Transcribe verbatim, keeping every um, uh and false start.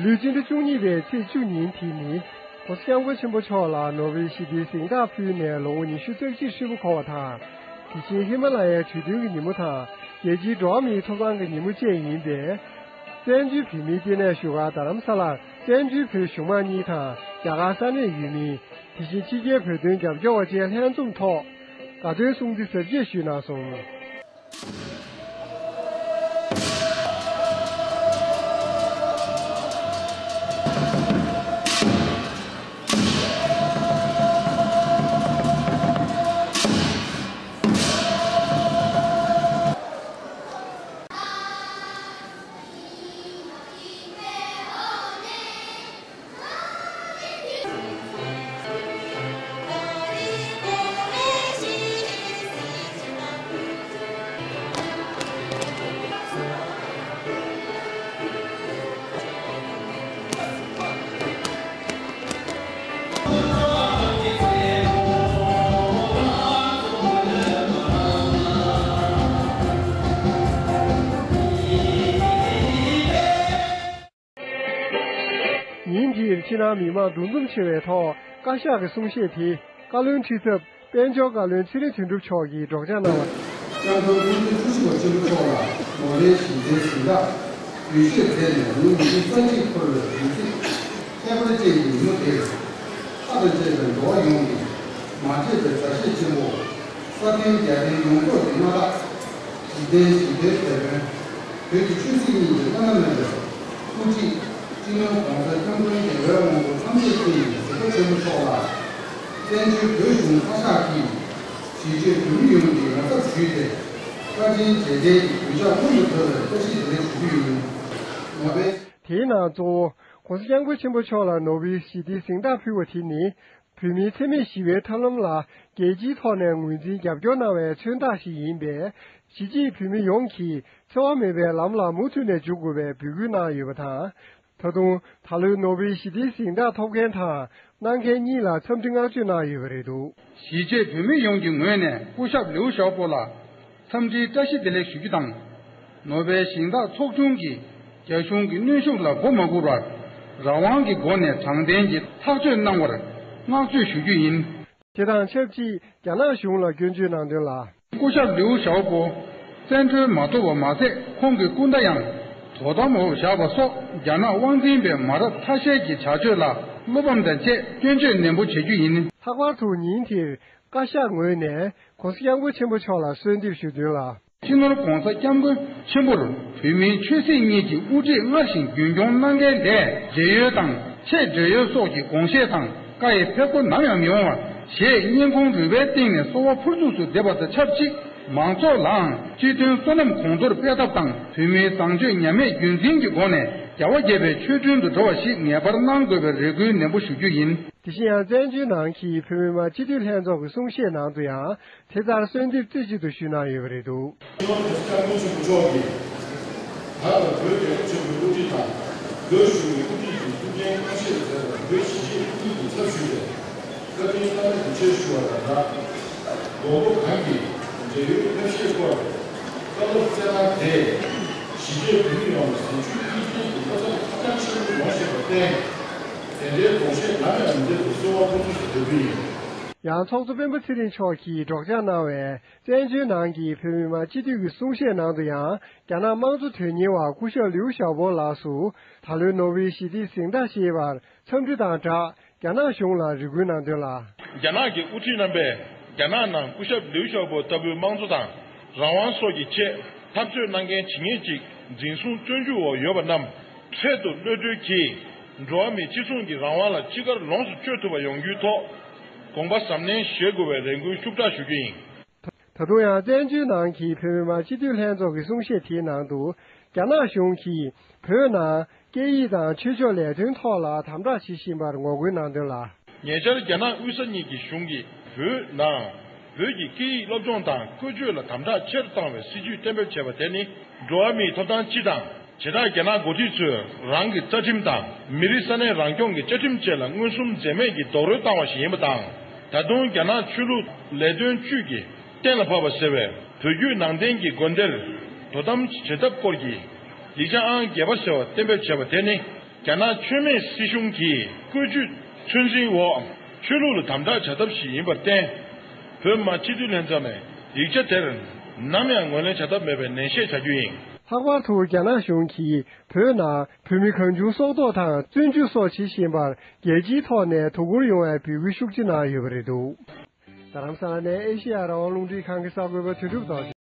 ལོའི་སྤྱི་ཟླ་བཅུ་གཉིས་པའི་ཚེས་བཅུ་ཉིན་དེ་ནི། ༸གོང་ས་༸སྐྱབས་མགོན་ཆེན་པོ་མཆོག་ལ་ནོ་བེལ་ཞི་བདེའི་གཟེངས་རྟགས་ཕུལ་ནས་ལོ་ངོ་ཉི་ཤུ་རྩ་གཅིག་ཧྲིལ་པོ་འཁོར་བ་དང་། དེ་བཞིན་ཧི་མ་ལ་ཡའི་དུས་སྟོན་གྱི་ཉིན་མོ་དང་། རྒྱལ་སྤྱིའི་འགྲོ་བ་མིའི་ཐོབ་ཐང་གི་ཉིན་མོ་བཅས་ཡིན་པས། བཙན་བྱོལ་བོད་མིའི་ལྟེ་གནས་བཞུགས་སྒར་རྡ་རམ་ས་ལར་བཙན་བྱོལ་བོད་གཞུང་མང་གཉིས་དང་རྒྱ་གར་ས་གནས་ཡུལ་མི། དེ་བཞིན་ཕྱི་རྒྱལ་བོད་དོན་རྒྱབ་སྐྱོར་བ་བཅས་ལྷན་འཛོམས་ཐོག་དགའ་སྟོན་སྲུང་བརྩི་གཟབ་རྒྱས་ཞུས་གནང་སོང་། ཉིན་དེར་ཕྱི་ནང་མི་མང་འདུ་འཛོམས་ཆེ་བའི་ཐོག་བཀའ་ཤག་གི་གསུང་བཤད་དེ་བཀའ་བློན་ཁྲི་ཚབ་དཔལ་འབྱོར་བཀའ་བློན་ཚེ་རིང་དོན་གྲུབ་མཆོག་གིས་སྒྲོག་སྦྱང་གནང་བ། སྐྱབས་མགོན་སྐུ་ཕྲེང་བཅུ་བཞི་པ་ཆེན་པོ་མཆོག་ལ་ནོ་བེལ་ཞི་བདེའི་གཟེངས་རྟགས་འབུལ་བཞེས་མཛད་ནས་ལོ་ཉི་ཤུ་རྩ་གཅིག་འཁོར་བའི་དུས་ཚིགས་ཁྱད་པར་ཅན་གྱི་ཉིན་མོ་དེར། ལྷ་དང་བཅས་པའི་འགྲོ་བ་ཡོངས་ཀྱིས་མ་བརྗེད་པའི་མཛའ་བཤེས་ཆེན་པོ། ས་མཐོའི་རྒྱལ་བསྟན་ཡོངས་རྫོགས་ཀྱི་མངའ་བདག་ཞི་བདེའི་ཞི་བདེའི་དེད་དཔོན། བོད་ཀྱི་ཆོས་སྲིད་གཉིས་ཀྱི་བླ་ན་མེད་པའི་དབུ་ཁྲིད། སྤྱི་ནོར་༸གོང་ས་༸སྐྱབས་མགོན་རྒྱལ་བའི་དབང་པོ་ཐམས་ཅད་མཁྱེན་པའི་གཟིགས་པ་ཆེན་པོ་མཆོག་ལ། བཙན་བྱོལ་བོད་གཞུང་བཀའ་ཤག་གིས་གཞིས་བྱེས་བོད་མི་ཡོངས་ཀྱི་ངོ་ཚབ་ཞུས་ཏེ། བཀའ་དྲིན་རྗེས་དྲན་གྱི་གུས་ཕྱག་སྔོན་དུ་འགྲོ་བའི་བཀྲ་ཤིས་བདེ་ལེགས་ཞུ་རྒྱུ་ཡིན། ནོ་བེལ། དེའི་ནང་གཙོ་བོ་༸གོང་ས་༸སྐྱབས་མགོན་ཆེན་པོ་མཆོག་ལ་ནོ་བེལ་ཞི་བདེའི་གཟེངས་རྟགས་ཕུལ་བ་དེ་ནི། བོད་མིའི་འཚེ་མེད་ཞི་བའི་ཐབས་ལམ་ལ་རྒྱལ་སྤྱིའི་ཐོག་ནས་ངོས་འཛིན་རྒྱབ་སྐྱོར་གནང་བའི་མཚོན་རྟགས་ཤིག་ཡིན་པས། གཞིས་བྱེས་བོད་མི་ཡོངས་ཀྱིས་འཚེ་བ་མེད་པའི་ལམ་ལ་མུ་མཐུད་ནས་འཇུག་དགོས་པའི་འབོད་སྐུལ་གནང་ཡོད་པ་དང་། ད་དུང་ད་ལོའི་ནོ་བེལ་ཞི་བདེའི་གཟེངས་རྟགས་ཐོབ་མཁན་དང་གནང་མཁན་གཉིས་ལ་འཚམས་འདྲི་བསྔགས་བརྗོད་གནང་ཡོད་པ་རེད་འདུག། གཞིས་བྱེས་བོད་མི་ཡོངས་ཀྱི་ངོས་ནས་སྐུ་ཞབས་ལིའུ་ཞའོ་པོ་ལ། འཚམས་འདྲིའི་བཀྲ་ཤིས་བདེ་ལེགས་ཞུ་རྒྱུ་དང་། ནོ་བེལ་གཟེངས་རྟགས་ཚོགས་ཆུང་གིས་རྒྱ་གཞུང་གི་གནོན་ཤུགས་ལ་མགོ་མ་སྒུར་བར། རང་དབང་གི་སྒོ་ནས་དྲང་བདེན་གྱི་ཐག་གཅོད་གནང་བར་བསྔགས་བརྗོད་ཞུ་རྒྱུ་ཡིན། དེ་དང་ཆབས་ཅིག་རྒྱ་ནག་གཞུང་ལ་སྐྱོན་བརྗོད་གནང་དོན་ལ། སྐུ་ཞབས་ལིའུ་ཞའོ་པོ། བཙན་གྲོལ་མ་ཐོབ་པ་མ་ཟད། ཁོང་གི་སྐུ་ཟླ་ཡང་དོ་དམ་འོག་བཞག་པ་སོགས་རྒྱ་ནག་དབང་འཛིན་པའི་མ་རབས་ཐ་ཤལ་གྱི་བྱ་སྤྱོད་ལ་བློ་ཕམ་དང་བཅས་སྐྱོན་བརྗོད་ནན་པོ་བྱེད་རྒྱུ་ཡིན། ལྷག་པར་དུ་ཉིན་དེར། བཀའ་ཤག་ངོས་ནས་༸གོང་ས་༸སྐྱབས་མགོན་ཆེན་པོ་མཆོག་ལ་གསོལ་འདེབས་ཞུ་དོན་ལ། སྤྱི་ནོར་༸གོང་ས་༸སྐྱབས་མགོན་ཆེན་པོར་བོད་མིའི་ཆོས་སྲིད་གཉིས་ཀྱི་དབུ་ཁྲིད་སྔར་བཞིན་རྒྱུན་སྐྱོང་གནང་མཁན་ལས་བགྲེས་ཡོལ་དང་ཆེས་བགྲེས་ཡོལ་སོགས་ཀྱི་དགོངས་བཞེད་དང་བཀའ་ཡི་ཕེབས་སྒོ་ནམ་ཡང་མི་འོང་བ་ཞེས་སྙིང་ཁོང་རུས་པའི་གཏིང་ནས་གསོལ་བ་ཕུར་ཚུགས་སུ་འདེབས་པ་དང་ཆབས་ཅིག། མང་ཚོགས་ལའང་སྤྱི་མཐུན་བསོད་ནམས་གོང་མཐོར་སྤེལ་ཐབས་དང་བོད་མིའི་བཟང་སྤྱོད་ཉམས་མེད་རྒྱུན་འཛིན་གྱི་སྒོ་ནས་རྒྱལ་བ་དགྱེས་པའི་ཆོས་དྲུང་དུ་འགྲོ་བ་ཞིག་ངེས་པར་གནང་དགོས་པའི་རེ་སྐུལ་ནན་པོ་ཞུ་རྒྱུ་ཡིན། དེ་བཞིན་ཡང་བཙན་བྱོལ་ནང་གི་བོད་མི་མང་སྤྱི་འཐུས་ལྷན་ཚོགས་ཀྱི་གསུང་བཤད་ནང་དུ་ཡང་དེ་ལྟར་གསོལ་འདེབས་རྩེ་གཅིག་ཏུ་ཞུས་གནང་ཡོད་པ་རེད་འདུག། སྤྱི་ནོར་༸གོང་ས་༸སྐྱབས་མགོན་ཆེན་པོ་མཆོག་གིས་ད་བར་བོད་རྒྱལ་ཁབ་ཆེན་པོའི་དབུ་ཁྲིད་དང་། བོད་གཞུང་གི་དབུ་ཁྲིད་ཀྱི་ཐུགས་འགན་མངའ་གཞིར་མཛད་པའི་བོད་གཞིས་བྱེས་ཕྲུ་གུ་གི་ཚབ་ཞུས་ཏེ། བཀའ་དྲིན་བླ་མེད་དུ་ཆེ་ཞུ་བ་དང་སྦྲགས། དགོངས་པ་གང་གིས་འབྲེལ་ཡོད་ཐབས་ཤེས་སྐོར་བཀའ་སློབ་སྩལ་གནང་སྟེ། གཞིས་བྱེས་བོད་མི་ཡོངས་ལ་གཟེངས་ཆོས་ཀྱི་རྐྱེན་གྱི་བློ་འཚབ་ཧ་ཅང་ཆེན་པོ་ཡོང་བཞིན་པར་བརྟེན། དེ་འདྲའི་དགོངས་བཞེད་ནམ་ཡང་མི་འདེབས་པའི་གསོལ་བ་ཕུར་ཚུགས་སུ་འདེབས་རྒྱུ་ཡིན། ཡང་ཚོགས་གཙོ་སྤེན་པ་ཚེ་རིང་མཆོག་གིས་སྒྲོག་སྦྱང་གནང་བའི་བཙན་བྱོལ་ནང་གི་བོད་མི་མང་སྤྱི་འཐུས་ཀྱི་གསུང་བཤད་ནང་དུ་ཡང་རྒྱ་ནག་དམངས་གཙོ་དོན་གཉེར་བ་སྐུ་ཞབས་ལིའུ་ཞའོ་པོ་ལགས་སུ་ད་ལོའི་ནོ་བེལ་ཞི་བདེའི་གཟེངས་རྟགས་བཞེས་པར་འཚམས་འདྲི་དང་སྦྲགས། རྒྱ་ནག་གཞུང་ལ་རེ་སྐུལ་གནང་དོན་ལ། རྒྱ་ནག་གི་དབུ་ཁྲིད་རྣམ་པས་རྒྱ་ནག་ནང་སྐུ་ཞབས་ལིའུ་ཞའོ་པོ་ལྟ་བུའི་དམངས་གཙོ་དང་རང་དབང་སོགས་ཀྱི་ཆེད་འཐབ་རྩོད་གནང་མཁན་ཇི་སྙེད་ཅིག་འཛིན་བཟུང་བཙོན་འཇུག་འོག་ཡོད་པ་རྣམས་འཕྲལ་དུ་གློད་གྲོལ་གྱིས། འགྲོ་བ་མིའི་སྤྱི་ཚོགས་ཀྱི་རང་དབང་ལ་ཅི་དགར་ལོངས་སུ་སྤྱོད་ཐུབ་པ་ཡོང་རྒྱུའི་ཐོག་དགོངས་པ་གཟབ་ནན་བཞེས་དགོས་པའི་རེ་སྐུལ་ཤུགས་དྲག་ཞུ་རྒྱུ་ཡིན། ད་དུང་ཡང་བཙན་བྱོལ་ནང་གི་བོད་མི་མང་སྤྱི་འཐུས་ལྷན་ཚོགས་ཀྱི་གསུང་བཤད་དེའི་ནང་དུ་རྒྱ་ནག་གཞུང་གིས་བོད་ནང་སྐད་ཡིག་དང་ཆོས་ཕྱོགས་ལས་དོན་ཐོག་ལ་དམ་དྲག་བྱེད་བཞིན་པར་ངོ་རྒོལ་གནང་དོན་ལ། ཉེ་ཆར་རྒྱ་ནག་དབུས་ས་གཉིས་ཀྱི་གཞུང་གིས་བོད་ནང་བོད་ཀྱི་སྐད་ཡིག་སློབ་སྦྱོང་དང་བཀོལ་སྤྱོད་ལ་དམ་དྲག་ཆེ་རུ་བཏང་བའི་སྲིད་ཇུས་གཏན་འབེབས་བྱས་པ་དེ་ནི་འགྲོ་བ་མིའི་ཐོབ་ཐང་སྤྱི་དང་། བྱེ་བྲག་རྒྱ་ནག་འགོ་ཁྲིད་ཚོས་རང་གི་རྩ་ཁྲིམས་དང་མི་རིགས་ས་གནས་རང་སྐྱོང་གི་བཅའ་ཁྲིམས་བཅས་ལ་མངོན་སུམ་འཛེམ་མེད་ཀྱིས་རྡོག་རོལ་བཏང་བ་ཞིག་ཡིན་པ་དང་། ད་དུང་རྒྱ་ནག་ཆོས་ལུགས་ལས་དོན་ཅུས་ཀྱིས་གཏན་ལ་ཕབ་པ་ཟེར་བའི་བོད་བརྒྱུད་ནང་བསྟན་གྱི་དགོན་སྡེར་དོ་དམ་བྱེད་ཐབས་སྐོར་གྱི་ཡིག་ཆ་ཨང་བརྒྱད་པ་ཟེར་བ་གཏན་འབེབས་བྱས་པ་དེ་ནི་ རྒྱ་ནག་ཆོས་མེད་སྲིད་གཞུང་གིས་བཀོད་ཇུས་ཚོད་འཛིན་འོག་ཆོས་ལུགས་ལ་དམ་དྲག་བྱ་ཐབས་ཤིག་ཡིན་པར་བརྟེན། བོད་མི་མང་སྤྱི་འཐུས་ལྷན་ཚོགས་ནས་ཡིག་ཆ་དེར་ནམ་ཡང་ངོས་ལེན་བྱ་ཐབས་མེད་པའི་ནན་བཤད་བྱ་རྒྱུ་ཡིན། ལྷག་པར་དུ་རྒྱ་ནག་གཞུང་གིས་བོད་ནང་བོད་མི་གང་བྱུང་སྲོག་ཐོག་དང་བཙོན་འཇུག་སོགས་བྱེད་བཞིན་པར་རྒྱལ་སྤྱིའི་ཐོག་ནས་དོ་ཁུར་ཡོང་བའི་འབོད་སྐུལ་ཤུགས་ཆེ་གནང་ཡོད་པ་རེད་འདུག་རྡ་རམ་ས་ལ་ནས་ཨེ་ཤེ་ཡ་རང་དབང་རླུང་འཕྲིན་ཁང་གི་གསར་འགོད་པ་དོན་གྲུབ་རྡོ་རྗེ།